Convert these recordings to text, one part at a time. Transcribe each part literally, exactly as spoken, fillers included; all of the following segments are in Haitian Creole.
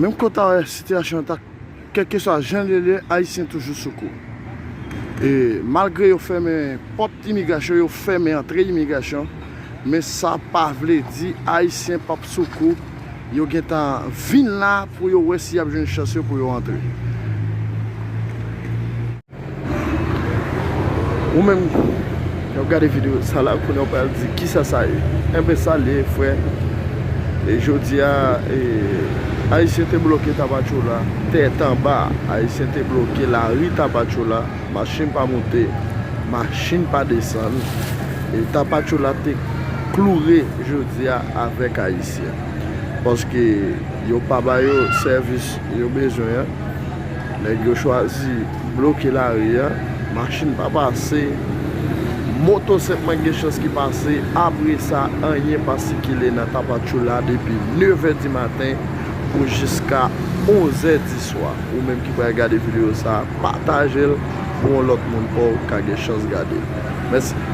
Menm kote a, sitiyasyon an ta, kèlkeswa jan li ye, Ayisyen toujou sou kou. E malgre yo fèmen pòt imigrasyon, yo fèmen antre imigrasyon, men sa pa vle di Ayisyen p ap sou kou. Yo gentan vin la pou yo wè si y ap jwenn chans yo pou yo antre. Ou menm k ap gade videyo sa la, kounye a w pral di kisa sa ye. Enben, sa l ye, frè. E jodi a, e, Ayisyen te bloke Tapachula, tèt anba. Ayisyen te bloke lari Tapachula, machin pa moute, machin pa desann. E Tapachula te kloure jodi a avèk Ayisyen. Paske yo pa ba yo sèvis yo bezwen an. Nèg yo chwazi bloke lari a, machin pa pase, moto sèlman gen chans ki pase. Apre sa, anyen pa sikile nan Tapachula depi nevè di maten pou jiska onzè di swa. Ou menm ki pral gade videyo sa, pataje l pou yon lòt moun pa w ka gen chans gade l. Mèsi.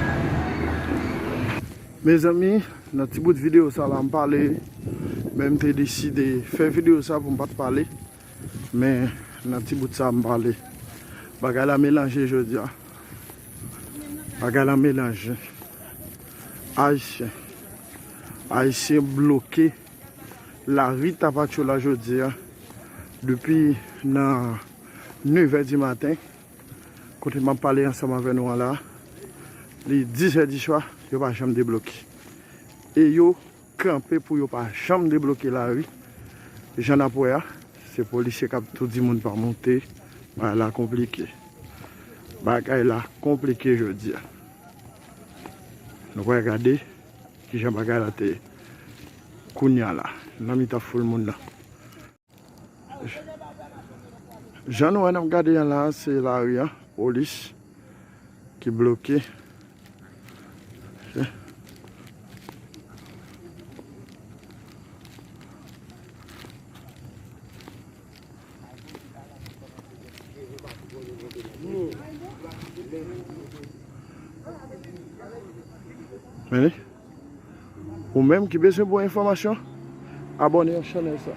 Mezanmi, nan ti bout videyo sa la, m pale, men m te deside fè videyo sa pou m pa t pale. Men nan ti bout sa, m pale. Bagay la melanje jodi a. Bagay la melanje. Ayisyen. Ayisyen bloke lari Tapachula jodi a. Depi nan nevè di maten, kote m ap pale ansanm avè nou an la, li dizè di swa, yo pa janm debloke. E yo kanpe pou yo pa janm debloke lari. Jan n ap wè a, se polisye k ap tou di moun pa monte. Bagay la konplike. Bagay la konplike jodi a. Nou pral gade kijan bagay la te ye kounye a la, nan mitan foul moun nan. Jan nou wè n ap gade an la, se lari an, polis ki bloke. Men li, ou menm ki bezwen bon enfòmasyon, abòne ak chanèl sa.